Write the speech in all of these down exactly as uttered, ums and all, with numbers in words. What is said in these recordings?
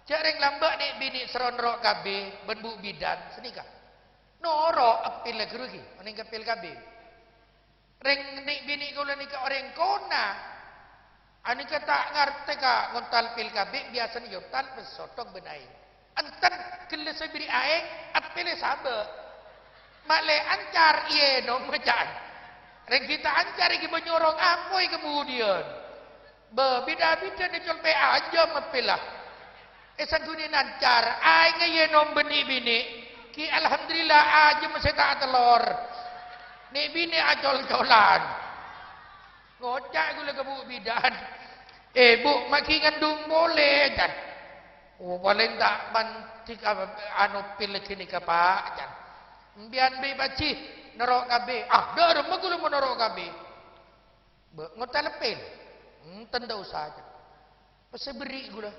Jhâ' rèng lambâ' nè'-binè' soro noro' kabbhi bân bu' bidan sanèka. Noro' eppilla ghâru ghi, onèng ka eppil kabbhi. Rèng nè'-binè' kaulâ nèka orèng kona. Anèka ta' ngartè ka ngontal pil kabbhi, biyasana èyontal pèssè sotthong bân aèng. Enten ghellâ' sè èbèrri' aèng, eppilla sabâ'. Ma'lè ancar, iyâ, ènom, ca'na. Rèng ghi' ta' ancar ghi' bân nyorong apoy kemudian. Bâ, bidhâ-bidhâna col pè' ajâm eppilla. È sangghuna nancar, aèngnga ènom bân nè'-binè'. Ghi' alhamdulillah ajâm sè ta' atellor. Nè'-binè' acol-colan. Ngoca' ghulâ ka bu' bidan, "Eh, Bu', maghi ngandung polè, can." "Oh, palèng ta' mandhi ka, anu, pil ghânèka, Pa', can. Empèyan bi' Pak Ji, noro' kabbhi." "Ah, dhâremma ghulâ mon noro' kabbhi." "Bâ, ngoca' leppèl." "Enten, ta' osa, can." Pèssè èbèrri' ghulâ.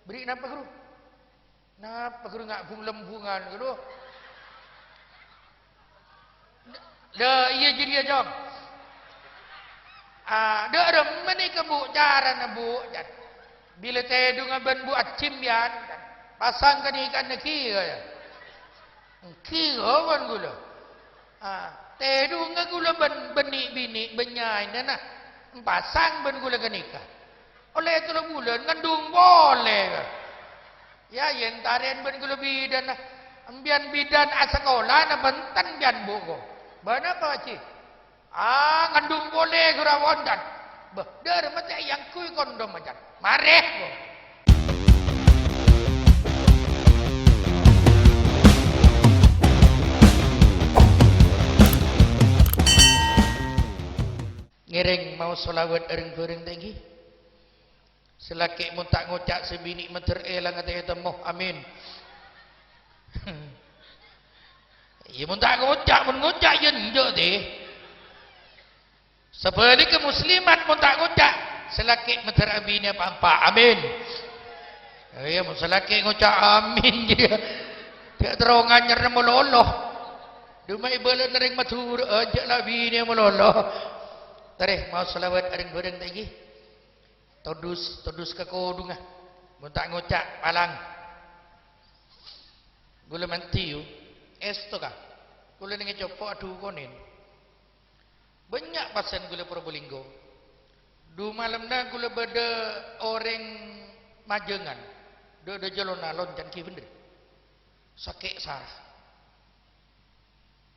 "Bèrri' napa, ghuru?" "Napa, ghuru, nga' bung-lembungan, ghuru?" "Lha, iyâ jârèya, Cong." "Ah, dhâremma nèka, Bu', carana, Bu'?" "Can, bilâ tèdungnga bân Bu' Ajjhi empèyan, can, pasang kanèkana ghi, ya." "Ghi, kawan ghulâ." "Ah, tèdungnga ghulâ bân, bân nè'-binè', bân nyaèna, na, èmpasang bân ghulâ ghânèka. Ollè tello bulân ngandung polè." "Yâ, yèn tarèn bân ghulâ bidanna. Empèyan bidan asakola napa enten empèyan, Bu', ko'?" "Bâ napa, Pak Ji?" "Ah, ngandung polè ghâru wonten." "Bâ, dhâremma ta' èangghuy kondom, can. Marè, ko'." Ngèrèng maos shalawat rèng-bhâreng ta' ènggi. Sè lakè' mon ta' ngoca', sè binè' mandhâr èlang atè ètemmo. Amin. Iyâ, mon ta' ngoca', mon ngoca' iyâ enjâ', tè. Sabhâligghâ, muslimat mon ta' ngoca', sè lakè' mandhâr abinè pa-empa'. Amin. Iyâ, mon sè lakè' ngoca' amin, iyâ. Jhâ' terro nganyèr malolo. Duma èbâlâna rèng Madhurâ, jhâ' la abinè malolo. Tarè, maos shalawat rèng-bhâreng ta' ènggi. Todus, todus ka kodhungnga. Mon ta' ngoca', palang. Ghulâ mandhi, yu. Èsto, ka. Ghulâ nèng è compo' adhu konèn. Bânnya' pasèn ghulâ Probolinggo. Dhu malemma ghulâ bâdâ orèng Majângan. Dâ'-dâ' jâlonna loncan ghi' bhender. Sakè' sara.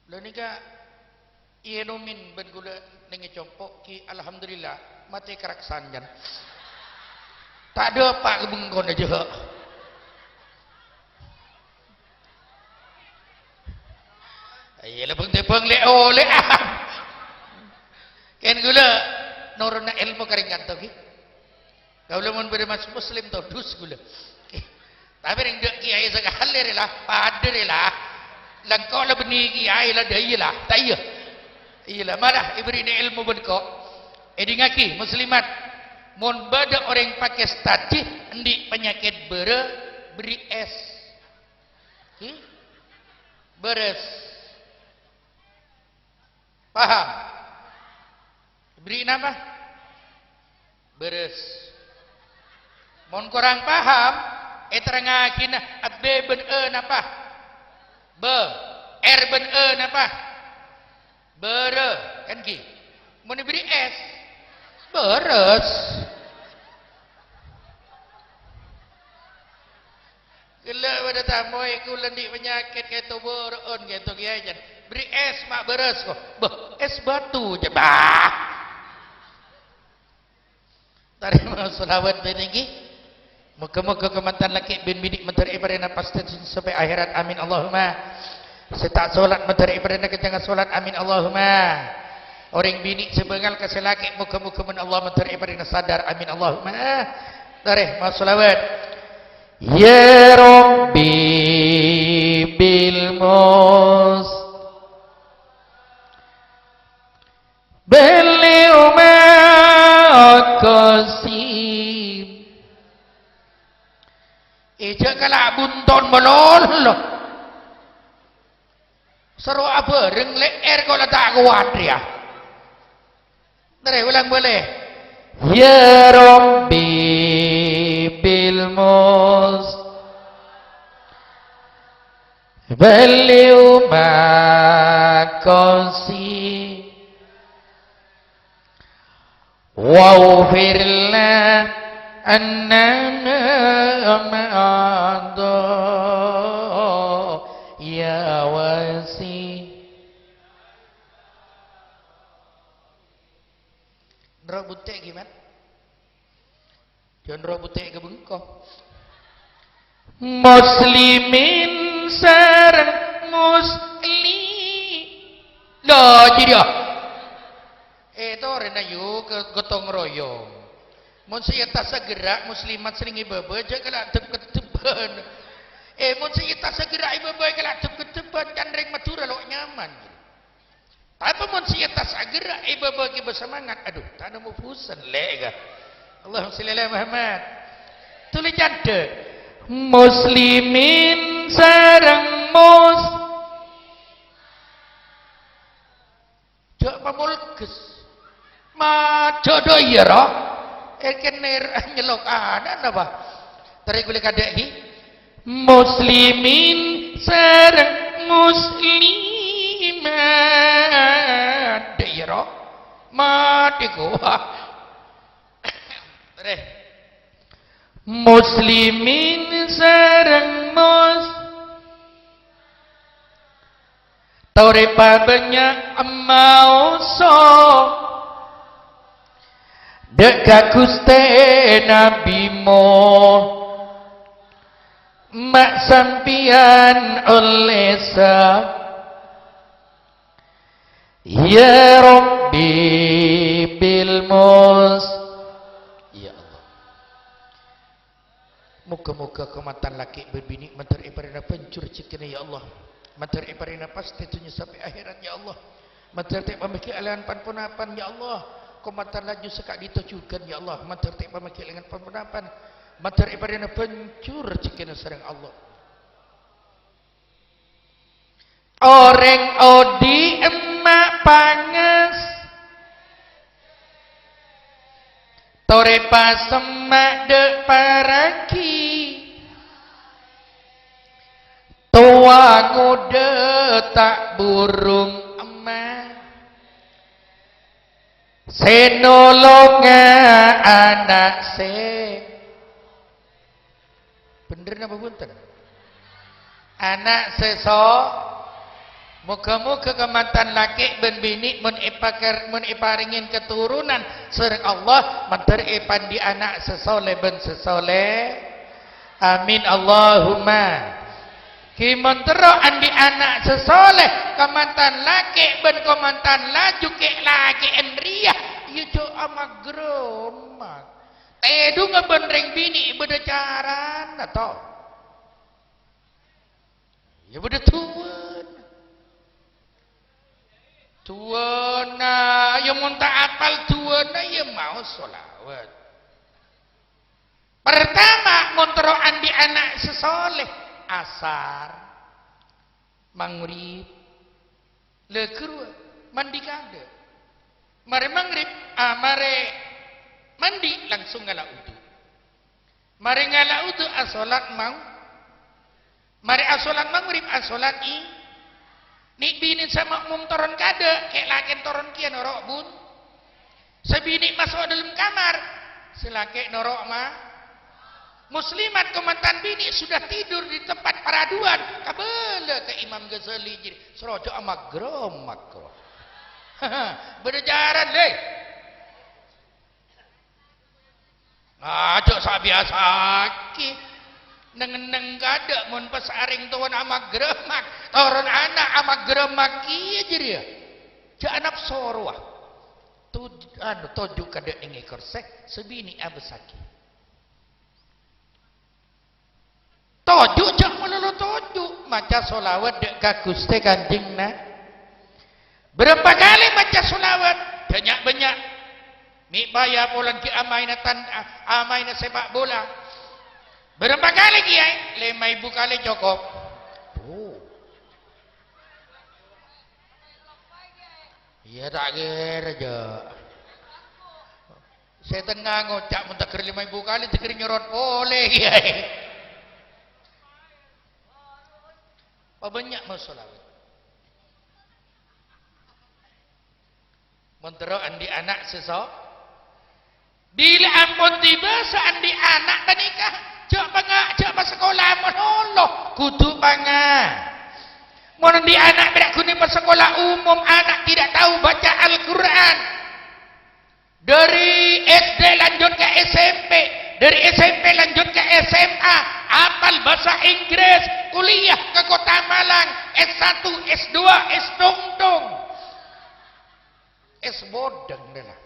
Lha nèka ènomè bân ghulâ nèng è compo' ghi, alhamdulillah, matè karaksan, can. Ta' dâpa' ka bengkona jâ'. Iyâ, la bâng-tèbâng lè-olè'an. Kèng ghulâ noro'na èlmo ka rèng kanto ghi. Kaulâ mon bâdâ mas-, muslim todus ghulâ. Tapè rèng dâ' kèyaè sakalè rè la, padâ rè la. Lengko' la bânnè kèyaè la, dâ' iyâ la, ta' iyâ? Iyâ la, mara èbèrri'na èlmo bân ko'. Èdingngaghi, muslimat, mon bâdâ orèng pakè staji, andi' panyakèt bârâ, bèrri' ès. Hi? Bârâs. Paham? Bèrri' napa? Bârâs. Mon korang paham, èterrangngaghi, na, B bân E napa? Bâ. R bân E napa? Bârâ, kan ghi? Mon èbèrri' ès, bârâs. Ghellâ' bâdâ tamoy, ghulâ andi' panyakèt kèto bârâ'ân kèto kèyaè, can. Bèrri' ès, ma' bârâs, ko'. Bâh, ès batu, jâ, bâh. Tarèma shalawat bhâi ènggi. Moghâ-moghâ kamantan lakè' bân binè' mandhâr èparèngana pastè sampè' akhèrat. Amin, Allahumma. Sè ta' sholat mandhâr èparèngana kèncangnga sholat. Amin, Allahumma. Orèng binè' sè bângal ka sè lakè', moghâ-moghâ mon Allah mandhâr èparèngana sadar. Amin, Allahumma. Tarè, maos shalawat. Ya Rabbi bil mus-, belli umma qasim. Èjâ' kala' bunton malolo. Soro abhâreng lè'èr ko' la ta' kowat, yâ. Tarè, ulang bâli. Ya Rabbi bil mus-, Belliu makosi. Waghfir lana ma madha ya wasi. Nro' bute' ghi, Mat? Jhân nro' bute' ka bengko. Muslimin sareng musli-, Lho, jârèya. Eh, torè, ayo, ke-, gotong royong. Mon sè ètas aghârâ', muslimat sè nèng è bâbâ, jhâ' kala' dhep-kedhebbhân. Eh, mon sè ètas aghârâ' è bâbâ, kala' dhep-kedhebbhân, can rèng Madhurâ lo' nyaman. Tapè mon sè ètas aghârâ', è bâbâ kèbâ samangat. Adhu, ta' nemmo bhusen, lè', ka. Allahumma shalli ala Muhammad. Tolè candhâ'. Muslimin sareng mus-, Jhâ' pamolges. Majhâ' dâ' iyâ, ro. Èkènèr nyellokanna napa? Tarè kulâ kadhâ' ghi. Muslimin sareng muslimat. Dâ' iyâ, ro. Matè ko. Tarè. Muslimin sareng mus-, Torè pabânnya' maoso dâ' ka Ghustè Nabbhi mo-, ma' sampèyan ollè sa-, ya Rabbi bil mus-, ya Allah. Moghâ-moghâ kamantan lakè' bân binè' mandhâr èparèngana bânjur rejhekkèna, ya Allah. Mandhâr èparèngana pastè dhunnya sampè' akhèrat, ya Allah. Mandhâr ta' èpamèghi' èlèngan pan-ponapan, ya Allah. Kamantan laju sè ka'dinto jhughân, ya Allah. Mandhâr ta' èpamèghi' èlèngan pan-ponapan. Mandhâr èparèngana bânjur rejhekkèna sareng Allah. Orèng odi' emma' panges, torè pasemma' dâ' paraghi. Towa ngodâ ta' burung emma'. Sè nolonga ana' sè, bhendher napa bhunten? Ana' sè so-, moghâ-moghâ kamantan lakè' bân binè' mon èpakar-, mon èparèngè katoronan sareng Allah, mandhâr èpandi ana' sè soleh bân sè soleh. Amin, Allahumma. Ghi mon terro andi' ana' sè soleh, kamantan lakè' bân kamantan laju kè'-lakè'en rèya, iyâ jhâ' amagrâmma. Tèdungnga bân rèng binè' bâdâ carana, to. Iyâ bâdâ duwâna. Duwâna, iyâ mon ta' apal duwâna, iyâ maos sholawat. Pertama, mon terro andi' ana' sè soleh, asar, maghrib, la ghâruwa, mandi kadâ'. Marè maghrib, ah, marè mandi langsung ngala' wudu. Marè ngala' wudu, asolat mau-, Marè asolat maghrib, asolat i-, nè' binè sè ma'mum toron kadâ', kè'-lakè'en toron kèya noro' bun-, sè binè maso' dâlem kamar, sè lakè' noro' ma-, muslimat kamantan binè sudah tidur di tempat paraduan, kabâlâ ka Imam Ghazali jârèya, soro jhâ' amagrâmma, kro. Bâdâ carana, lè. Ajâ' sabiyasaghi. Neng-enneng kadâ' mon pas arèng towana amagrâmma, toron ana' amagrâmma kèya jârèya. Jhâ' napso rowa. Tu-, anu, toju' kadâ' neng è korsè, sè binè' abâssaghi. Toju' jhâ' malolo toju', maca sholawat dâ' ka Ghustè Kanjeng Na-, Bârâmpa kalè maca sholawat? Bânnya'-bânnya'. Mè' bâjâ polana ghi' amaèna tan-, amaèna sepak bola. Bârâmpa kalè, Kèyaè? Lèma èbu kalè cokop. Oh. Iyâ, ta' kèra, jâ'. Sè tengnga ngoca' mon tagher lèma èbu kalè, tagher nyorot polè, Kèyaè. Pabânnya' masolla. Mon terro andi' ana' sè so-, bilâ ampon dibâsa andi' ana' panèka, jhâ' panga-, jhâ' pasakola malolo, kodhu panga-. Mon andi' ana' mèra ghun pasakola umum, ana' tidak tahu baca Al-Quran. Dari S D lanjut ke S M P, dari S M P lanjut ke S M A, apal bahasa Inggris, kuliah ke Kota Malang, S satu, S dua, S tongtong. S bodeng deh lah.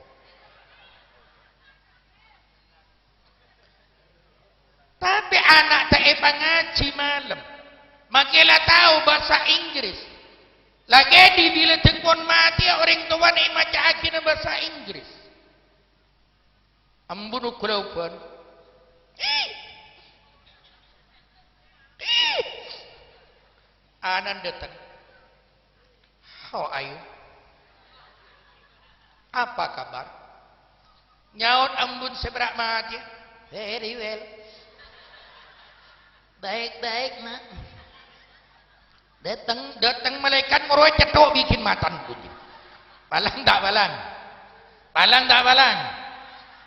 Tapè ana' ta' èpangajhi malem. Make la tao bhâsa Inggris. La kèdi bilâ dhâ' pon matèya orèng towana èmaca'aghina bhâsa Inggris. Embu' nugula obân. Ih! Ih! Anan dâteng. "How are you? Apa kabar?" Nyaot embu'na sè pèra' matèya, "Very well." "Baik-baik, Nak." Dâteng, dâteng malaèkat morowa cètho' bikin matan kunci. Palang ta' palang? Palang ta' palang?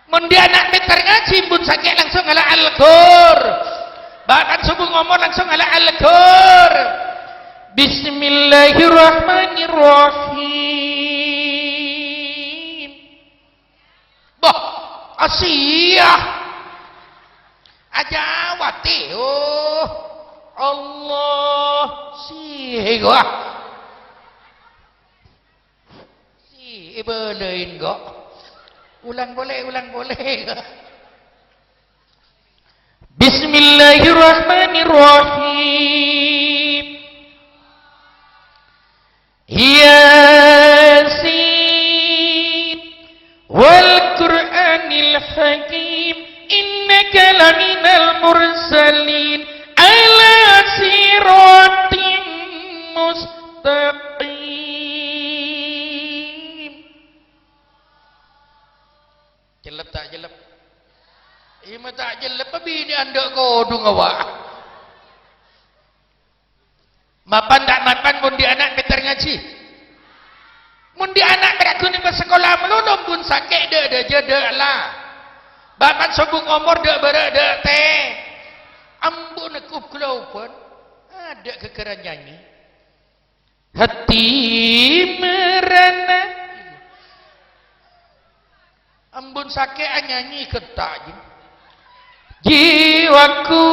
Mon dâ' ana' mèter ngajhi, embu'na sakè' langsung ala Al-Ghur. Bâ' kan sobung omor langsung ala Al-Ghur. Bismillahirrahmanirrahim. Bâh, asiya. Ajâwâtè, oh. Allah, siya, wah. Si, èbâlâi engko'. Ulang polè, ulang polè. Bismillahirrahmanirrahim. Yasin, wal Qur'anil Hakim, innaka laminal mursalin, ala siratim mustaqim. Cellep ta' cellep? Iyâ, ma' ta' cellep, binè' andâ' kodhung, awak. Mapan ta' mapan mon dâ' ana' mèter ngajhi? Mon dâ' ana' mèra ghun pasakola malolo, embu'na sakè' dâ', dâ', jâ-, dâ' la. Bâ' kan sobung omor dâ' bârâ' dâ' tè. Embu'na kub-, kulaubân. Adâ' ghâghârân nyanyi. Hati merana. Embu'na sakè' anyanyi ghenta', jin. Jiwaku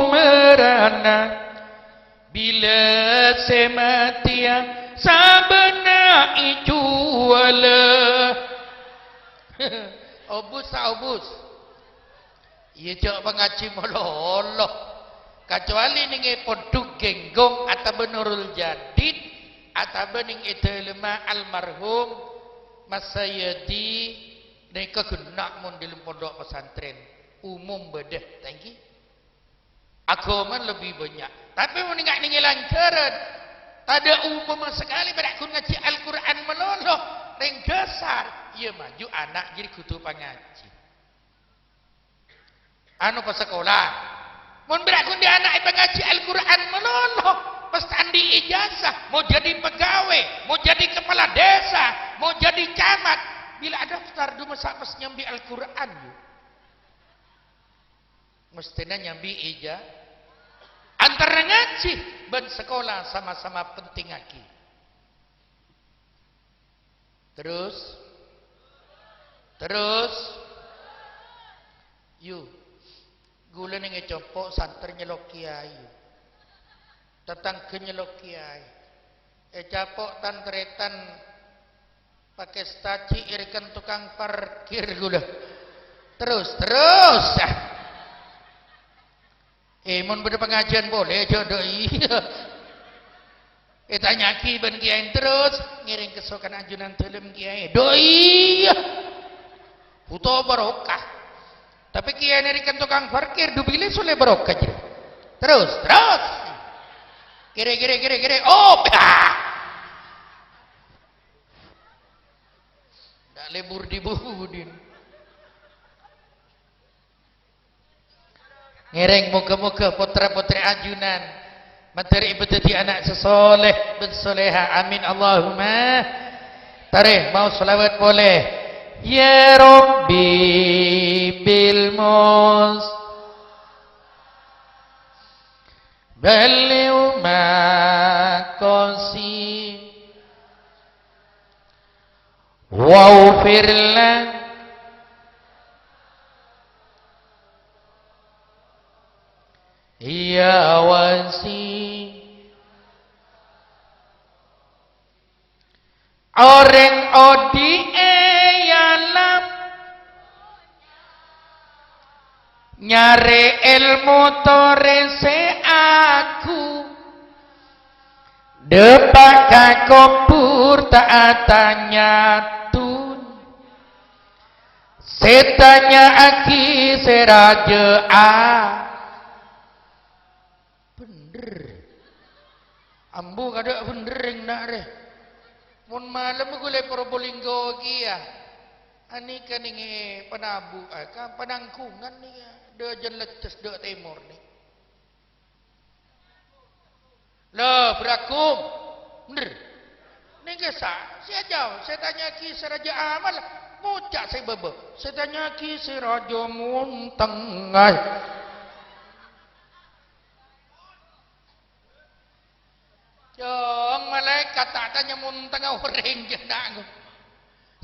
merana bilâ sè matèya sabâna èjuwâlâ. Obus, sa obus. Iyâ, jhâ' pangajhi malolo. Kacuali nèng è Pondhuk Genggong atabâ Nurul Jadid, atabâ nèng è dâlemma almarhum Mas Sayadi, nèka ghenna' mon dâlem pondhuk pesantren umum bâdâ, ta' ènggi? Aghâma lebbi bânnya'. Tapè mon nèng-, nèng è Langghârân, tadâ' umumma sakalè, padâ ghun ngajhi Al-Qur'an malolo, rèng dhâsar, iyâ maju ana' jârèya kodhu pangajhi. Anu, pasakola. Mon bârâ' ghun dâ' ana' èpangajhi Al-Qur'an malolo, pas ta' andi' ijazah, mau jadi pegawai, mau jadi kepala desa, mau jadi camat, bilâ adaftar du masa' pas nyambi Al-Qur'an, yu. Mesthèna nyambi ija-, antara ngajhi bân sakola sama-sama pentingngaghi. Terus? Terus? Yu, ghulâ nèng è compo' santrè nyello' kèyaè, yu. Tatangghâ nyello' kèyaè. È capo' tan-tarètan pakè staci èrèken tokang parkir ghulâ. Terus, terus. Eh, mon bâdâ pangajiyân polè, jhâ' dâ' iyâ. Ètanya'aghi bân kèyaèna terros, ngèrèng kasokan ajunan dhâlem kèyaè. Dâ' iyâ. Bhuto barokah. Tapè kèyaèna èrèken tokang parkir, du bilâ solè barokah jârèya. Terros, terros. Kèrè, kèrè, kèrè, kèrè. Oh, bah. Dâ' lebur di budin. Ngèrèng, moghâ-moghâ pottra-pottrè ajunan Mandhâr èpadhâddhi ana' sè soleh bân soleha. Amin, Allahumma. Tarè, maos shalawat polè. Ya Rabbi bil mus-, balligh maqasid waghfir lana. Ya Wasi'. Orèng odi'è alam nyarè èlmo torè sè agung. Dâpa' ka kobhur ta' atanya dhunnya. Sè tanya'aghi sè rajâ'â. Bhender. Ambu kadâ' bhender rèng na' rè. Mon malem ghulâ è Probolinggo kèya. Anèka nèng è Panabu, eh, ka Pananggungan nèka. Dâjâna lecces dâ' tèmor nè. Lho, bhârâghum. Bhender. Nèng kèsa, sè ajâwâb, sè tanya'aghi sè rajâ amal, ngoca' sè bâbâ. Sè tanya'aghi sè rajâ montèng, ay. Cong, malaèkat ta' tanya montèngnga orèng jâ' na'.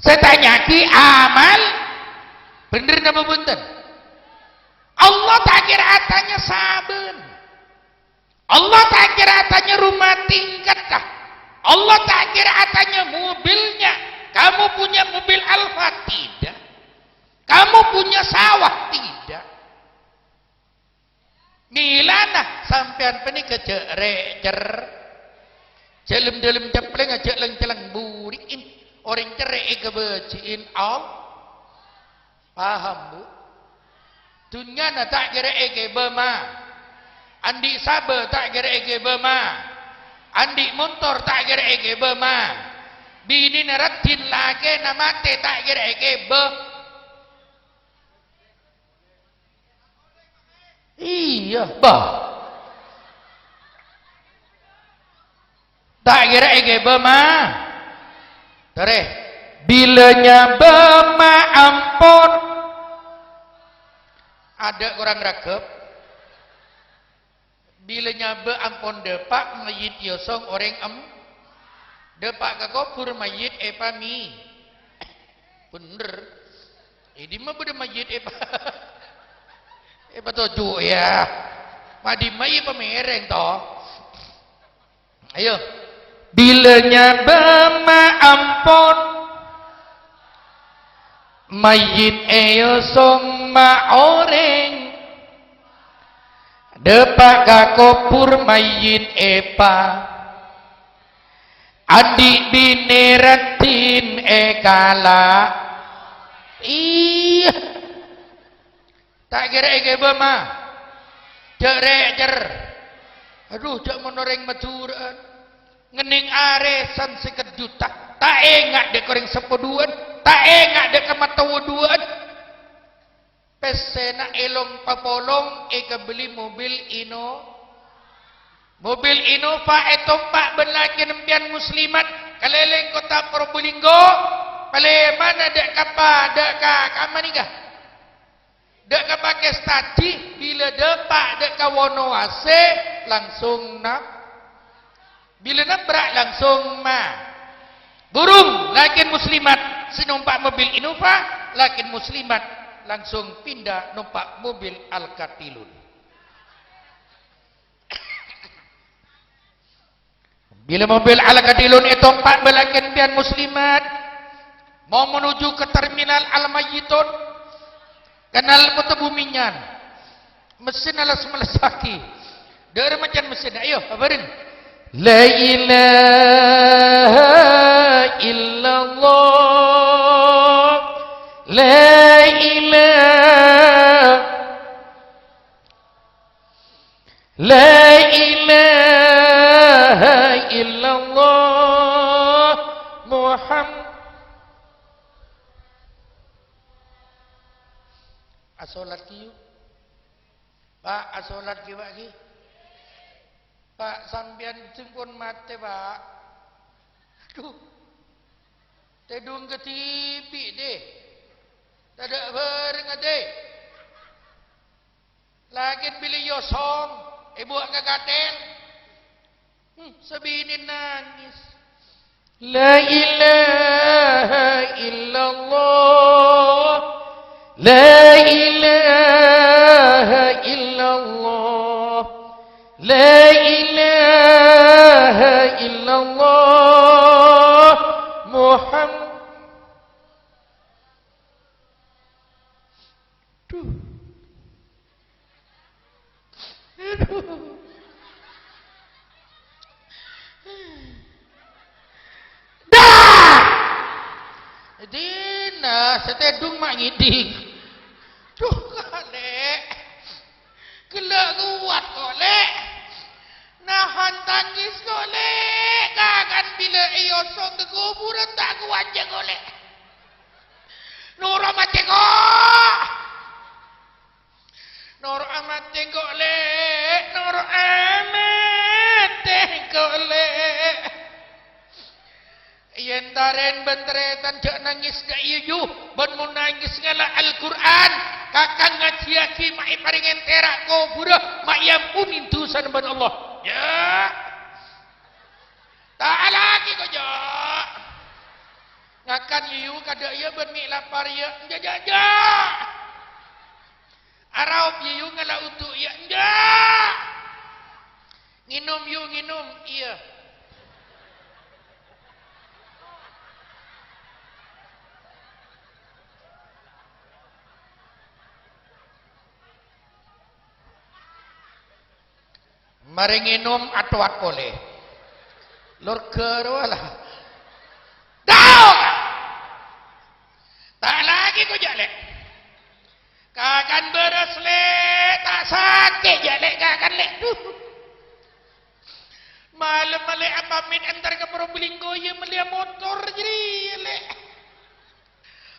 Sè tanya'aghi amal, bhender napa bhunten? Allah ta' kèra atanya sabân. Allah ta' kèra atanya rumah tingkatta. Allah ta' kèra atanya mobilnya. Kamu punya mobil Alfa? Tidak. Kamu punya sawah? Tidak. Mèlana sampèyan panèka jâ' rè'-cerr-, jâ' lem-dâlem ceplèngnga, jâ' leng-celleng buri'in. Orèng cerrè' èkabâji'in Allah. Paham, Bu? Dhunnyana ta' kèra èghibâ, ma. Andi' sabâ ta' kèra èghibâ, ma. Andi' montor ta' kèra èghibâ, ma. Binèna raddhin, lakèna matè ta' kèra èghibâ. Iyâ, bâh. Ta' kèra èghibâ, ma. Tarè, bilâ nyabâ, ma, ampon. Adâ' korang raghep. Bilâ nyabâ ampon dâpa', mayyit èosong orèng em-, dâpa' ka kobhur mayyit èpami-, Bhender. È dimma bâdâ mayyit èpa-, èpatoju', yâ? Ma' dimma èpamèrèng, to? Ayo. Bilâ nyabâ, ma, ampon. Mayyit èosong, ma, orèng. Dâpa' ka kobhur mayyit èpa-, andi' binè raddhin èkala'. Iyâ. Ta' kèra èghibâ, ma. Jâ' rè'-cerr. Adhu, jâ' mon orèng Madhurâ'ân. Ngennèng arèsan sèket juta. Ta' enga' dâ' ka orèng seppo duwâ'ân. Ta' enga' dâ' ka mattowa duwâ'ân. Pèssèna èlong papolong èkabelli mobil Inno-, mobil Innova ètompa' bân lakèna empèyan Muslimat kalèlèng kottha Probolinggo, palèmana dâ' ka pa-, dâ' ka, ka manèka. Dâ' ka Pakèstaji, bilâ dâpa' dâ' ka Wonowasè, langsung na-, bilâ nabrak langsung ma-, burung, lakèna Muslimat sè nompa' mobil Innova, lakèna Muslimat langsung pinda nompa' mobil Al-Katilun. Bilâ mobil Al-Katilun ètompa' bân lakèna empèyan Muslimat, mau menuju ke terminal Al-Mayyitun, kanal Kota Buminyan, mesinna la-, mellessaghi. Dâ'remma can mesinna, ayo, abhâreng. La ilaha illallah, la ilaha La ilaha illallah Muhammad. Asolat ki, yu. Pak, asolat ki, Pak, ki. Pa', sampèyan jhâ' pon matè, Pa'. Adhu. Tèdung kadhibi', dhi. Tadâ' bhâreng, dhi. Lakèn bilâ èosong, èbuwâ' ka katèl. Hmm, sabinèna nangès. La ilaha illallah. La ilaha illallah. La ilaha illallah. Muhammad. Duh. Aduh. Dah! Dina, sè tèdung ma' ngèdhing. Duh, Lè'. Ghellâ' kowat, kok, Lè'. Nahan tangès, kok, Lè'. Kakan bilâ èosong ka kobhurân ta' kowat, jâ', kok, Lè'. Noro' matè, kok. Noro'a matè engko', Lè'. Noro'a matè engko', Lè'. Yen tarèn bân tarètan jhâ' nangès dâ' iyâ, yu. Bân mon nangès ngala' Al-Qur'an, kakang ngajhiyâghi ma' èparèngè entèra' kobhurrâ, ma' èamponi dhusana bân Allah. Jâ'. Ta' alakè ko', jâ'. Ngakan iyâ, yu, kadâ' iyâ bân mè' lapar iyâ. Jâ', jâ', jâ'. Araop iyâ, yu, ngala' udu iyâ. Enjâ'. Ngènom, yu, ngènom. Iyâ. Marè ngènom, atowat polè. Lorga rowa la. Dao! Ta' alakè ko', jâ', Lè'. Kakan bârâs, Lè'. Ta' sakè', jâ', Lè', kakan, Lè'. Duh. Malem, Lè', apamèt entar ka Probolinggo, iyâ mellèya motor jârèya, Lè'.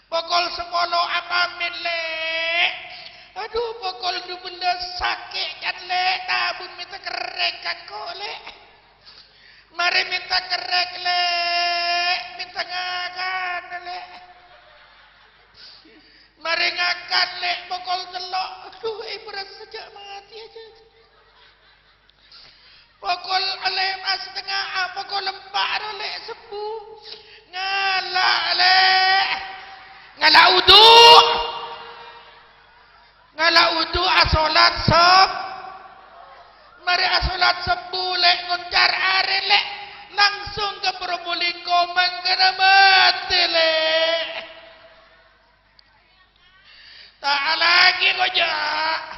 Pokol sapolo apamèt, Lè'. Adhu, pokol dubellâs sakè', can, Lè'. Tabun mènta kerrèk, kakko, Lè'. Marè mènta kerrèk, Lè'. Mènta ngakan, Lè'. Marè ngakan, Lè', pokol tello'. Adhu, è, bârâs sajjhâ' matè, jâ'. Pokol lèma satengnga, a, pokol empa' ro, Lè', sembu. Ngala', Lè'. Ngala' udu. Ngala' udu, asolat seb-, marè asolat sembu, Lè', ngoncar arè, Lè'. Langsung ka Probolinggo, mangkana matè, Lè'. Ta' alakè ko', jâ'.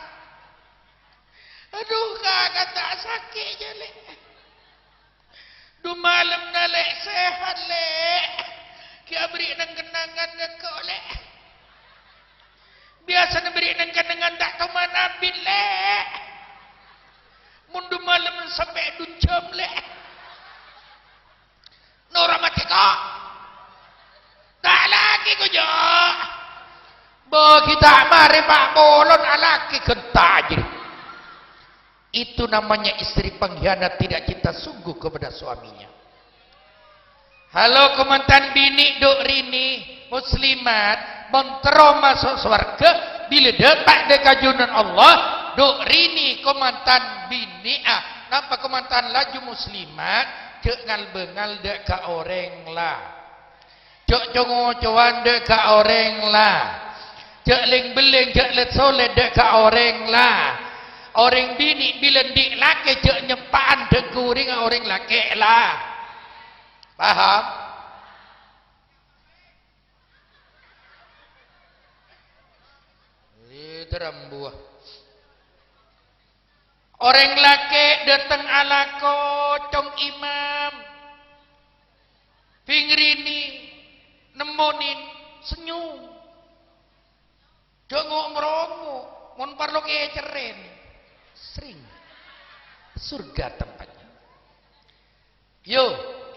Adhu, kakan ta' sakè', jâ', Lè'. Dhu malemma, Lè', sehat, Lè'. Ghi' aberri' neng-kennengngan ka engko', Lè'. Biyasana berri' neng-kennengngan ta' toman abit, Lè'. Mon dhu malemma sampè' dhu jam, Lè'. Noro' matè ko'. Ta' alakè ko', jâ'. Bâgi ta' marè pa' polon alakè ghânta jârèya. Itu namanya istri pengkhianat, tidak cinta sungguh kepada suaminya. Halo, kamantan binè' dhu' rènè muslimat, mon terro maso' sowarghâ, bilâ dâpa' dâ' ka Junjungan Allah, dhu' rènè kamantan binè', a, napa kamantan laju muslimat, jâ' ngal-bângal dâ' ka orèng la. Jâ' co-ngocowan dâ' ka orèng la. Jâ' lèng-bellèng, jâ' lèt-solèt dâ' ka orèng la. Orèng binè' bilâ andi' lakè jâ' nyeppa'an dâ' ka orèng, orèng lakè' la. Paham? Iyâ, rambuwâ. Orèng lakè' dâteng alako, Cong Imam. Bhing rènè, nemmonè, senyum. Jâ' ngo'-ngrongok, mon parlo kècèrrèn. Sering. Surga tempatnya. Yo,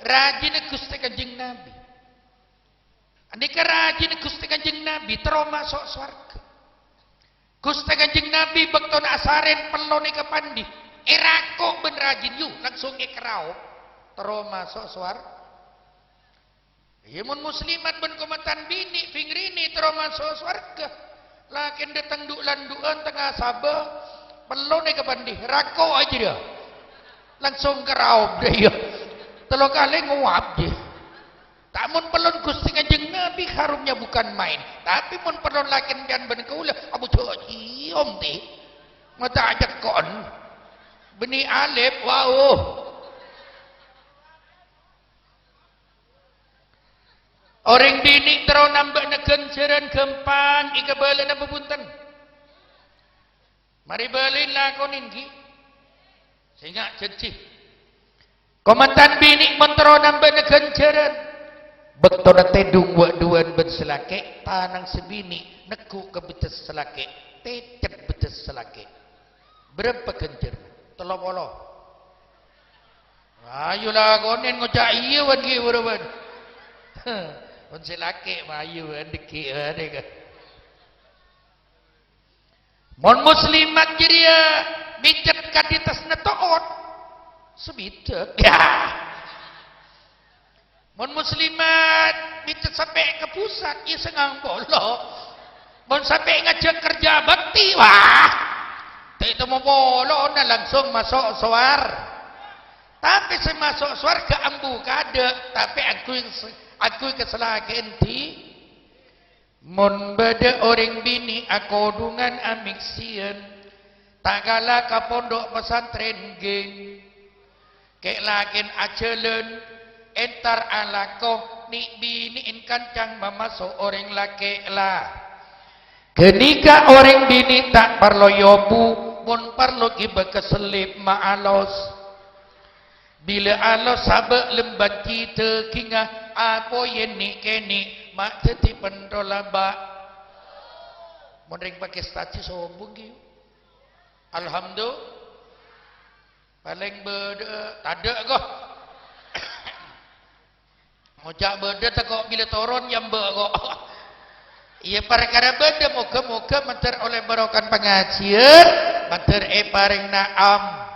rajina Ghustè Kanjeng Nabi. Anèka rajina Ghustè Kanjeng Nabi terro maso' sowarghâ. Ghustè Kanjeng Nabi bâktona asarèn pello nèka pandhi, èrako' bân Ajin yu, langsung èkaraop. Terro maso' sowar-, Iyâ, mon muslimat bân komantan binè' bhing rènè terro maso' sowarghâ. Lakèn dâteng dhu'-landhu'ân tengnga sabâ, pellon è kapandhi, rako' ajâ rèya. Langsung karaop dâ' iyâ. Tello kalè ngowap jiyâ. Ta' mon pellon Ghustè Kanjeng Nabi harumnya bukan main. Tapè mon pellon lakèn jân bân kaulâ, abhujâ ciom tè. Mata ajâkon. Bânnè alèp, wau. Orèng binè' terro nambâ'âna ghânjhârân ghâmpang èkabâlâ napa bhunten? Marè bâlâi lakonè, ghi. Sènga' jhânjhi. Komantan binè' mon terro nambâ'âna ghânjhârân, bâktona tèdung wâ'-duwâ'ân bân sè lakè', tanang sè binè' neggu' ka beccès sè lakè', tècèt beccès sè lakè'. Bârâmpa ghânjhârânna? Tello polo. Ayo lakonè ngoca' iyâ bân ghi' buru bân. Mon sè lakè' mayu bân dâgghi' bân èka. Mon muslimat jârèya mècèt ka diatasna to'ot, sabidhâk. Yâ. Mon muslimat mècèt sampè' ka pusat, iyâ sangang polo. Mon sampè' ngajhâk kerja bakti, wah, ta' ètemmo polona langsung maso' sowar-, tapè sè maso' sowarghâ ambu kadâ', tapè angghuy, angghuy kasalakè'an dhi-, Mon bâdâ orèng binè' akodhungan amèksèyan, ta' kala ka pondhuk pasantrèn, ghi. Kè'-lakèn ajhâlân, entar alako, nè'-binè'en kancang mamaso' orèng lakè', la. Ghânèka orèng binè' ta' parlo èobu, mon parlo ghibâ ka sellèp maalos. Bilâ alos sabâ' lembât cè' dâggingnga, apoyèn nè'-kènè' ma' dhâddhi pentol abâ'. Mon rèng pakèsta jiyâ sobung, ghi. Alhamdulillah. Palèng bâdâ, tadâ', ko. Ngoca' bâdâ tako' bilâ toron, yâ, Mbak, ko. Iyâ, parkara bâdâ, moghâ-moghâ mandhâr ollè barokah pangajiyân, mandhâr èparèng na'am.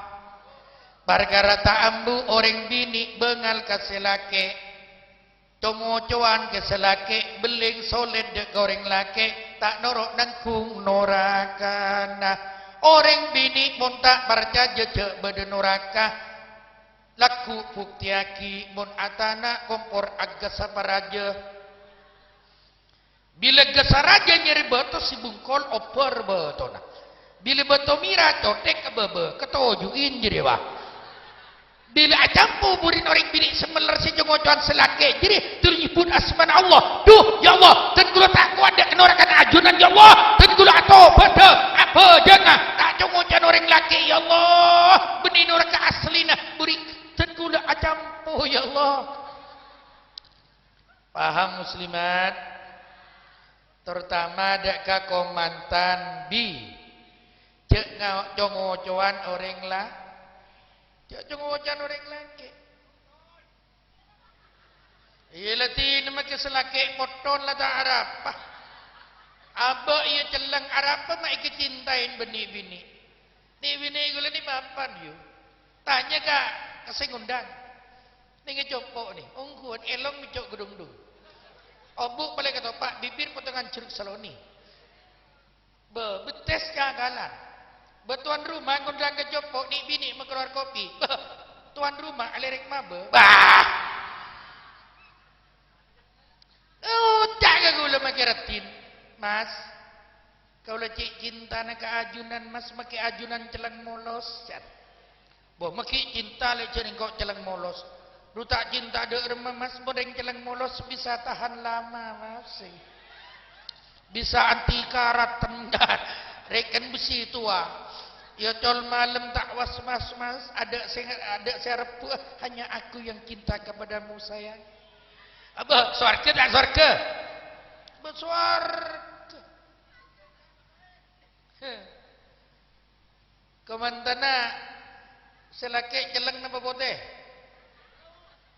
Parkara ta' ambu orèng binè' bângal ka sè lakè'. Co-ngocowan ka sè lakè', bellèng solèt dâ' ka orèng lakè', ta' noro' nangghung norakana. Orèng binè' mon ta' parcajâ jhâ' bâdâ noraka, lagghu' buktèyaghi mon atana' kompor aghâssa parajâ. Bilâ ghâssa rajâ nyarè bâto sè bungkol obbhâr bâtona. Bilâ bâto mèra cotèk ka bâbâ, katoju'in jârèya, wa. Bilâ acampo burina orèng binè' sè mellèr sè co-ngocowan sè lakè' jârèya, terro nyebbhut asmana Allah. "Duh, ya Allah, dân kaulâ ta' kowat dâ' ka norakana ajunan, ya Allah. Dân kaulâ atobâdhâ, abhâjânga, ta' co-ngocowan orèng lakè', ya Allah. Bânnè noraka asllèna, buri dân kaulâ acampo, ya Allah." Paham, muslimat? Terutama dâ' ka komantan bi-, jhâ' nga-, co-ngocowan orèng la-, jhâ' co-ngocowan orèng lakè'. Iyâ, la dinah makè sè lakè' potton la ta' arapa. Abâ' iyâ celleng arapa ma' èkacinta'è bân nè'-binè'. Nè'-binè' kaulâ nè' mapan, yu. Tanya ka, ka sè ngondang. Nèng è compo' nè, ongghuwân èlong mècco' ghâdhungdhung. Obu' palèng katopa', bibir potongan jeruk saloni. Bâ, bettès cakalan. Bâ, tuan rumah ngondang ka compo', nè'-binè' makalowar kopi. Bâ, tuan rumah alèrèk mabâ. Bah! Oca' ka kaulâ makè raddhin, "Mas, kaulâ cè' cintana ka ajunan, Mas, makè ajunan celleng molos," jar. "Bo, makè cinta lè' jâ' engko' celleng molos." "Dhu ta' cinta dâ' remma, Mas, mon rèng celleng molos bisa tahan lama, Mas. Bisa anti karat, tendar. Rèken besi tua. Ya, col malem ta' was-was, Mas. Adâ' sè, adâ' sè arebbhu, hanya aku yang cinta kepadamu, sayang." Abâ, sowarghâ ta' sowarghâ? Abâ, sowarghâ. Heh. Kamantanna sè lakè' celleng napa potè?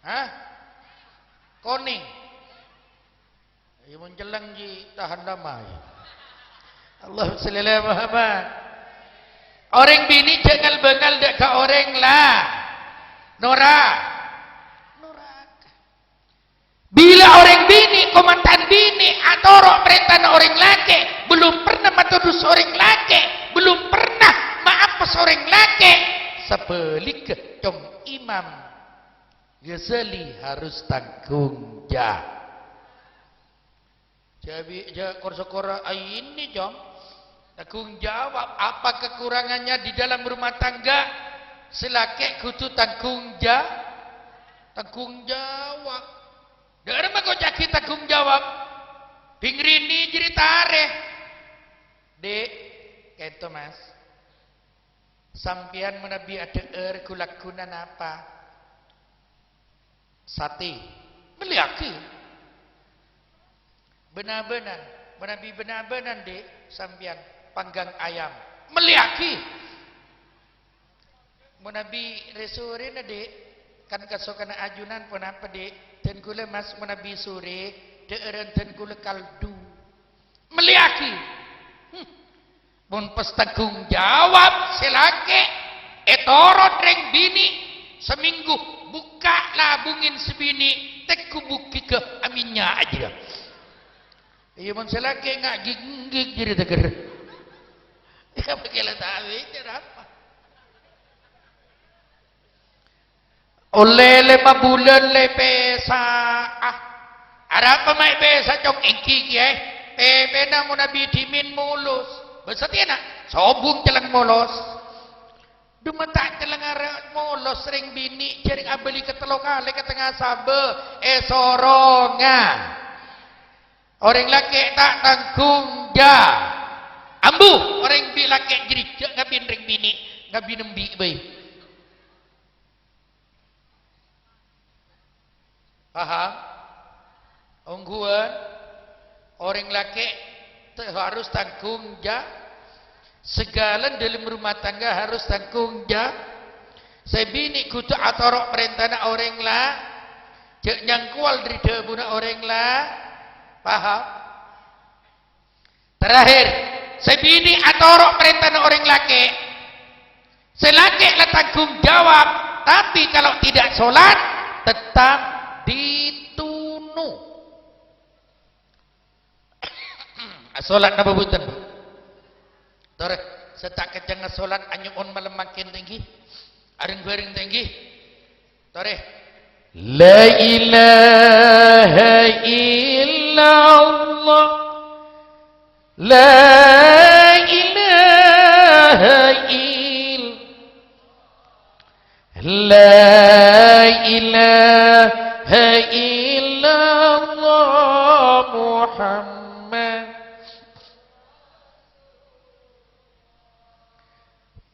Hah? Konèng. Iyâ, mon celleng jiyâ tahan lama, iyâ. Allahumma shalli ala Muhammad. Orèng binè' jhâ' ngal-bângal dâ' ka orèng la-, Nora-, noraka. Bilâ orèng binè' komatan binè' atoro' parèntana orèng lakè', belum pernah matodus orèng lakè', belum pernah maapes orèng lakè', sabhâligghâ, Cong Imam Ghazali harus tanggung ja-, Jawi-, ja-, kor-sokor aini, Cong. Tanggung jawab. Apa kekurangannya di dalam rumah tangga? Sè lakè' kodhu tanggung ja-, tanggung jawab. Dhâ'ramma koca'aghi tanggung jawab? Bhing rini jârèya tarè. Dik, kento, Mas. Sampèyan manabi adhâ'âr ghu-lagghu napa? Satè. Mellèyaghi. Bân-abânan. Manabi bân-abânan, Dik, sampèyan panggang ayam. Mellèyaghi. Manabi rè-sorèna, Dik, kan kasokanna ajunan ponapa, Dik? Dân kaulâ, Mas, manabi sorè, dhâ'ârân dân kaulâ kaldu. Mellèyaghi. Hmm. Mon pas tanggung jawab sè lakè', ètorot rèng binè', samènggu bukka' labungèn sè binè', tèngghu bukkighâ aminnya' ajâ. Iyâ, mon sè lakè' nga' gig-, gig jârèya tèghâr. Iyâ, bâkèla ta' abit, arapa? Ollè lèma bulân lè pèsa'a. Arapa ma' èpèsa, Cong? Èngghi, Kèyaè. Pèpèna manabi dhimèn molos. Bâ satèyana, sobung cellèng molos. Dhu ma' ta' cellèng arè molos rèng binè', jârèng abâli katello kalè ka tengnga sabâ. Èsoronga. Orèng lakè' ta' tanggung ja-, ambu, orèng bi-, lakè' jârèya jhâ' ngabin rèng binè', ngabin embi' bhâi. Paham? Ongghuwân, orèng lakè' te-, harus tanggung ja-, segala dalam rumah tangga harus tanggung ja-, sè binè' kodhu atoro' parèntana orèng la-, jhâ' nyangkowal dâri dhâbuna orèng la-, paham? Terakhir, sè binè' atoro' parèntana orèng lakè'. Sè lakè' la tanggung jawab, tapi kalau tidak sholat, tetap dituno. Asolat napa bhunten, Bu? Torè, sè ta' kennengnga solat anyo'on malem mangkèn ta' ènggi? Areng-bhâreng ta' ènggi? Torè. La ilaha illallah. La ilaha ill-, La ilaha illallah Muhammad.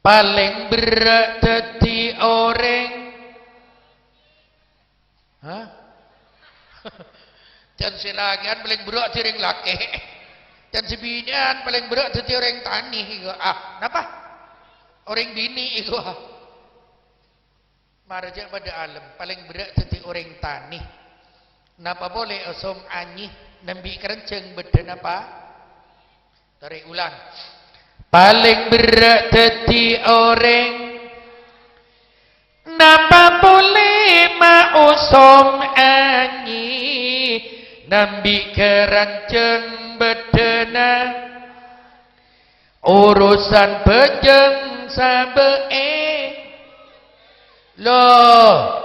Palèng berrâ' dhâddhi orèng. Hah? Can sè lakè'an palèng berrâ' dhâddhi orèng lakè'. Can sè binè'an palèng berrâ' dhâddhi orèng tanè, iko. Ah, napa? Orèng binè', iko. Mara jhâ' padâ alem, palèng berrâ' dhâddhi orèng tanè. Napa polè osom anyè, nambi' karènjhâng bâddhâ napa? Torè ulang. Palèng berrâ' dhâddhi orèng, napa polè ma' osom anyè, nambi' karènjhâng bâddhâna. Orosan bhâjâng sabâ'na. Loh.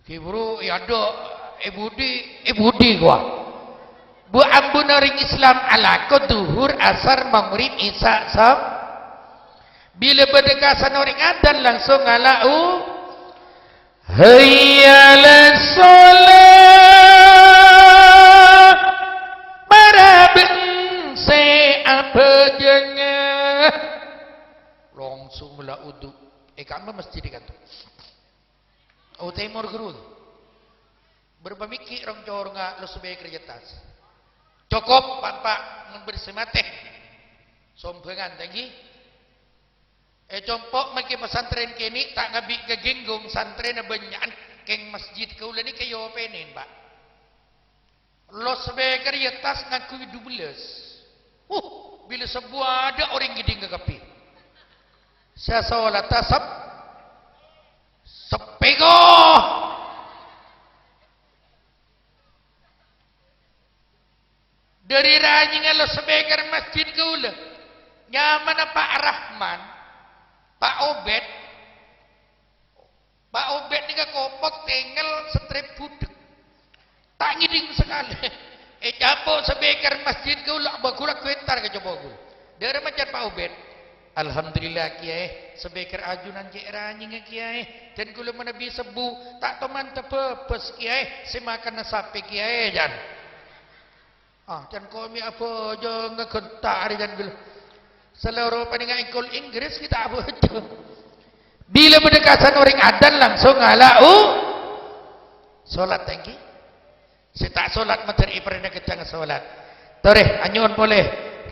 Ghi' buru èadâ', è budi, è budi kowa. Bu ambuna orèng Islam alako dhuhur, asar, maghrib, isya, sab-, bilâ bâdâ kasan orèng adan langsung ngala' u-, Hayya 'alas shalah, mara bân sè abhâjângnga. Langsung la udu. È kamma masjid è kanto. O tèmor ghâruwa. Bârâmpa mèkkè' rong-corongnga lo speaker jâ' attas. Cokop, Pa', Pa', ngember sè matè. Sombhângan, ta' ènggi? È compo' mangkè pesantren kènè' ta' ngabi' ka Genggong, santrèna bânnya'an, kèng masjid kaulâ nèka èopènè, Pa'. Lo speaker jâ' attas ngangghuy dubellâs. Huh, Bilâ sebbhu adâ' orèng ngèdhing kabbhi. Sè asolatta sep-, seppèko. Dâri ranyèngnga lo' speaker masjid kaulâ. Nyamana Pa' Rahman, Pa' Obed. Pa' Obed nèka kopok tengngel setrep budhek. Ta' ngèdhing sakalè. Ècapo' speaker masjid kaulâ, bâ' kaulâ komentar ka copo' kaulâ. Dâ'remma can Pa' Obed. "Alhamdulillah, Kèyaè, speaker ajunan cè' ranyèngnga, Kèyaè. Dân kaulâ manabi sebbhu, ta' toman tabâbâs, Kèyaè, sè makanna sapè, Kèyaè," can. Ah, can komi abhâjâng ngagenta' arè can ghellâ'. Salèro panèka èngkol Inggris kita abhâjâng. Bilâ bâdâ kasan orèng adzan langsung ngala' u-, solat, ènggi. Sè ta' solat mandhâr èparèna kencang solat. Torè, anyo'on polè.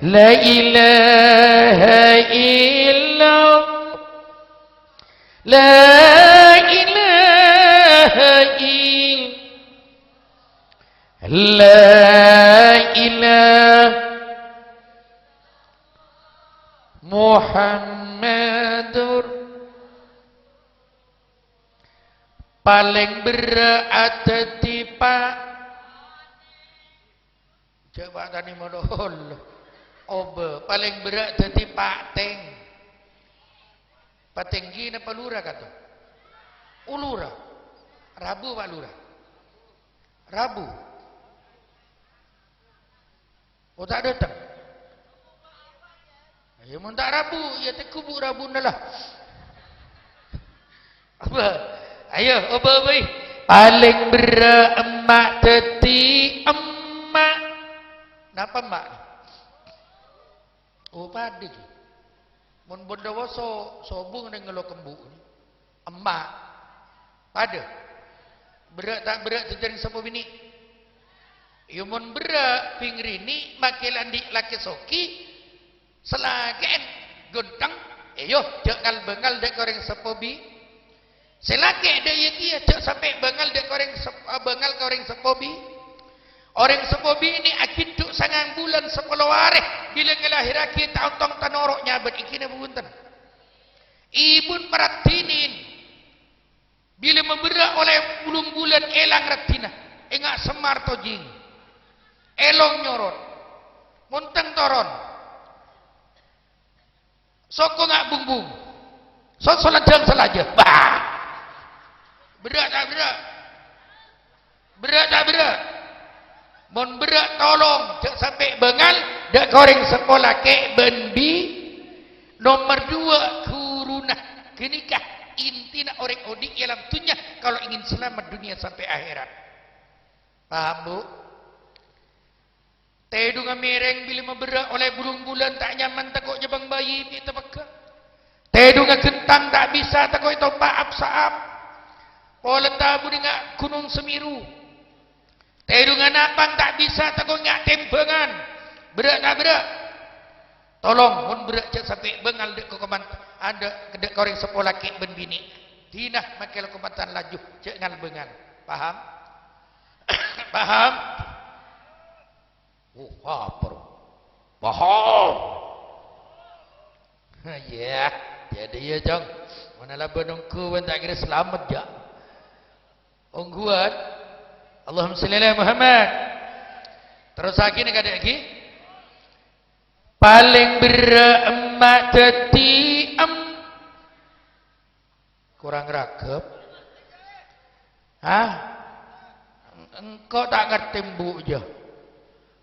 La ilaha illallah. La ilaha ill-, la ilah-, Muhammadur. Palèng berrâ' dhâddhi pa-, Jhâ' pa' tani mololo. Obâ, palèng berrâ' dhâddhi patèng. Patèng ghi' napa lura, kato? Ulura. Rabu, Pa' Lura. Rabu. Oh, ta' dâteng? Ayo, mon ta' rabu, ya teggu bu' rabuna la. Apa? Ayo, apa, apa, ih? Palèng berrâ' emma' dhâddhi emma'. Napa emma'? Oh, padâ, ghi. Mon bondowoso, sobung neng ngelo kembu'. Emma'. Padâ. Berrâ' ta' berrâ' dhâddhi orèng seppo binè'? Iyâ, mon berrâ' bhing rènè' makè la andi' lakè soghi, sè lakè'en ghuntheng, iyâ, jhâ' ngal-bângal dâ' ka orèng seppo bi-, sè lakè' dâ' iyâ kèya, jhâ' sampè' bângal dâ' ka orèng sep-, bângal ka orèng seppo bi-, orèng seppo binè' aghindhu' sangang bulân sapolo arè, bilâ ngalahèrraghi ta' ontong ta' noro' nyabât ènggi napa bhunten? Èbun paraddhinin. Bilâ maberrâ' ollè bâllung bulân èlang raddhina, ènga' semmar tojing, èlong nyorot, montèng toron, soko nga' bungbung, so-, solanjhâng salajâ. Bah! Berrâ' ta' berrâ'? Berrâ' ta' berrâ'? Mon berrâ', tolong, jhâ' sampè' bângal dâ' ka orèng seppo lakè' bân bi-, nomer duwâ', ghuruna. Ghânèka intina orèng odi' è alam dhunnya, kalau ingin selamat dunia sampai akhirat. Paham, Bu? Tèdungnga mèrèng bilâ maberrâ' ollè bâllung bulân ta' nyaman, tako' jhâbâng bayi mè' tapegghâ'. Tèdungnga ghenthang ta' bisa, tako' ètompa' ap-saap. Polana tabunè nga' Gunung Semeru. Tèdungnga napang ta' bisa, tako' nga' tèmbhângan. Berrâ' ta' berrâ'? Tolong, mon berrâ' jhâ' sampè' bângal dâ' ka komand-, adâ', dâ' ka orèng seppo lakè' bân binè'. Dina makè la komandan laju, jhâ' ngal-bângal. Paham? Paham? Oh, apa? Paham? Iyâ, jadi iyâ, Cong. Mon la bân ongghu, bân ta' kèra salamet, jhâ'. Ongghuwân. Allahumma shalli ala Muhammad. Terrossaghi nèka, Dek, ghi. Palèng berrâ' emma' dhâddhi em-, Kurang ragep. Hah? Engko' ta' ngartè embu' jâ.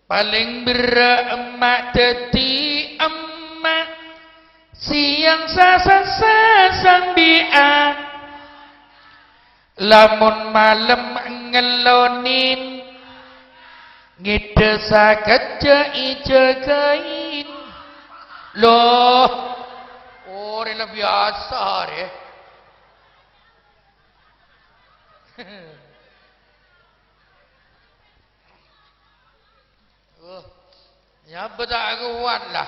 Palèng berrâ' emma' dhâddhi emma', sèyang sasassa sambi'â. Lamon malem ngellonèn, ngèdhâ sakejjhâ' èjâgâin. Loh, orèng la biyasa, rè. Oh, nyabâ ta' kowat, la.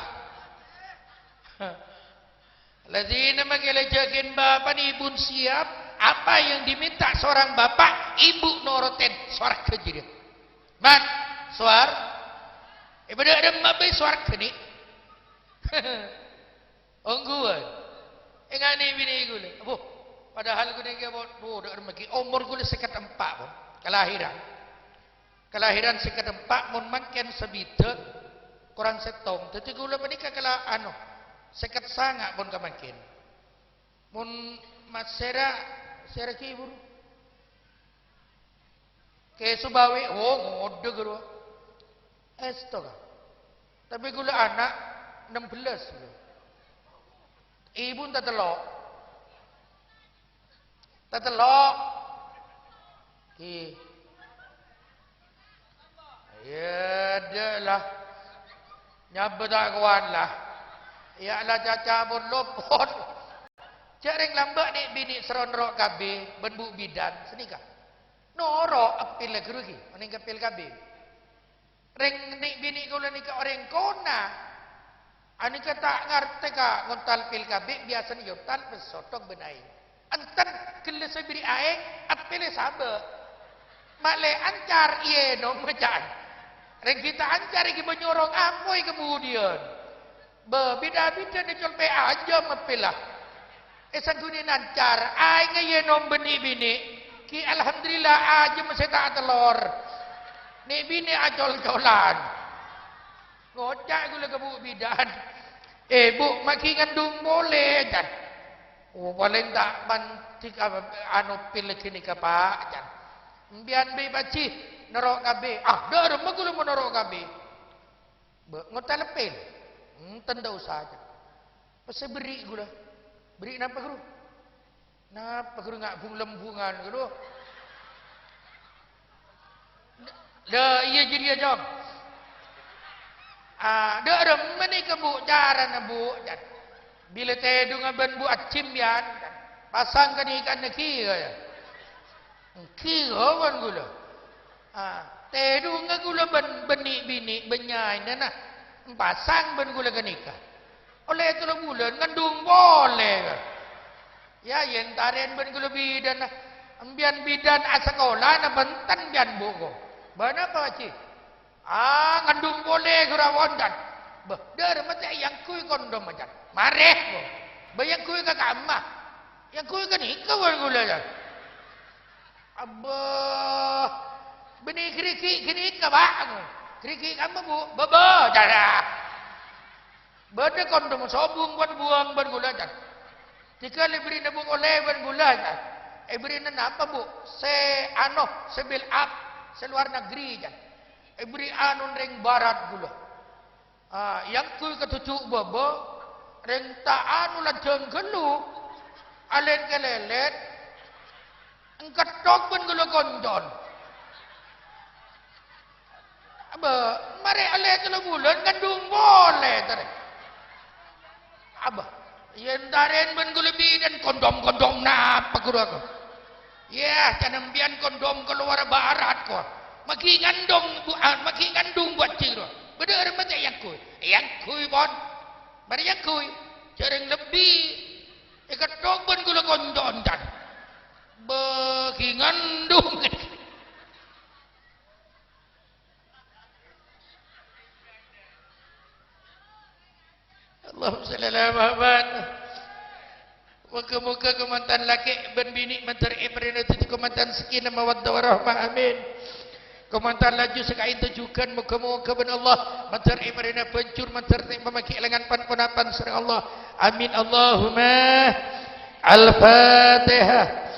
Ladzina makè la jâgâin bapa'na, ibun siap. Apa yang diminta seorang bapak, ibu norotin. Sowarghâ jârèya. Man, sowar-, è, bâdâ dâ' emma' bhâi sowarghâ, nè. Ongghuwân. Èngghâ' nè'-binè' kaulâ. Abbhu, padahal ghânèka, bu, bu, dâ' remma ghi' omor kaulâ sèket empa', pon. Kalahiran. Kalahiran sèket empa', mon mangkèn sabidhâk korang sèttong. Dhâddhi kaulâ panèka kala-, anu, sèket sanga' pon ka mangkèn. Mon masèra, sèra ghi' buru. Kè Subawi, oh, ngodâ ghâruwa. Èsto, ka. Tapè kaulâ ana' ennem belas, ghâruwa. Ibu ta' tello'. Ta' tello'. Ghi. Iyâ, dâ' la. Nyabâ ta' kowat la. Iyâ la, caca pon lopot. Jhâ' rèng lambâ' nè'-binè' sèra noro' kabbhi bân bu' bidan sanèka. Noro' eppil la ghâruwa ghi, onèng ka pil kabbhi. Rèng nè'-binè' kaulâ nèka orèng kona. Anèka ta' ngartè ka ngontal pil kabbhi, biyasana èyontal pèssè thok bân aèng. Enten ghellâ' sè èberri' aèng, eppèlla sabâ'. Ma'lè ancar èyènom, ca'na. Rèng ghi' ta' ancar ghi' bân nyorong apoy kemudian. Bâ, bidâ-bidâna col pè' ajâm eppèlla. È sangghunin ancar, aèngnga èyènom bân nè'-binè'. Ghi' alhamdulillah ajâm sè ta' atellor. Nè'-binè' acol-colan. Ngoca' kaulâ ka bu' bidan, "Eh, Bu', maghi ngandung polè, can." "Oh, palèng ta' mandhi ka, anu, pil ghânèka, Pa', can." "Empèyan bi' Pak Haji noro' kabbhi." "Ah, dâ' remma kaulâ mon noro' kabbhi." "Bâ, ngoca' leppèl." "Enten, ta' osa, can." Pèssè èberri' kaulâ. "Berri' napa, Guru?" "Napa, Guru, nga' bung-lembungan, Guru?" "Lah, iyâ jârèya, Cong." "Ah, dâ' remma nèka, Bu', carana, Bu'?" "Bilâ tèdungnga bân Bu' Haji empèyan, pasang ghânèka èngghi, ya." "Èngghi, bân kaulâ." Ah, tèdungnga kaulâ bân, bân nè'-binè', bân nyaèna, na, èpasang bân kaulâ ghânèka. Ollè tello bulân, ngandung polè. Iyâ, iyâ èntarèn bân kaulâ bidan, na. Empèyan bidan asakola, napa enten empèyan, Bu', ko? Bâ napa, Pak Haji? Ah, ngandung polè, ghâruwa, can. Bâ, dâ' remma ta' èangghuy kondom, can. Marè, ko. Bâ èangghuy ka kamma. Èangghuy ghânèka bân kaulâ, can. Abbâ, bânnè ghârighi' ghânèka, Pa'. Ghârighi' kamma, Bu'? Bâbâ, cara. Bâdâ kondom sobung bân buwâng bân kaulâ, can. Dhika la èberri'na Bu' ollè bân kaulâ, can. Èberri'na napa, Bu'? Sè, ano, sè build up, sè lowar negri, can. Èberri' anu rèng barat kaulâ. Ah, èangghuy ka toju' bâbâ, rèng ta' anu lanjhâng ghâllu, alèt-kalèlèt, èngketthok bân kaulâ koncon. Abbâ, marè ollè tello bulân ngandung polè, tarè. Abbâ, iyâ èntarèn bân kaulâ bidan, kondom-kondom napa, Guru, aku? Iyâ, can empèyan kondom kalowar barat, ko. Maghi ngandung, Bu-, ah, maghi ngandung Bu' Haji, ro. Bâdâ remma ta' èangghuy? Èangghuy, pon. Marè èangghuy. Jhârâng lebbi. Èketthok bân kaulâ koncon, can. Maghi ngandung. Allahumma shalli ala Muhammad. Moghâ-moghâ kamantan lakè' bân binè' mandhâr èparèngana dhâddhi kamantan sakinah mawaddah warahmah. Amin. Kamantan lajhu sè ka'ènto jhughân, moghâ-moghâ bân Allah mandhâr èparèngana bânjur mandhâr ta' èpamaghi' lèngan pan-ponapan sareng Allah. Amin. Allahumma. Al-Fatihah.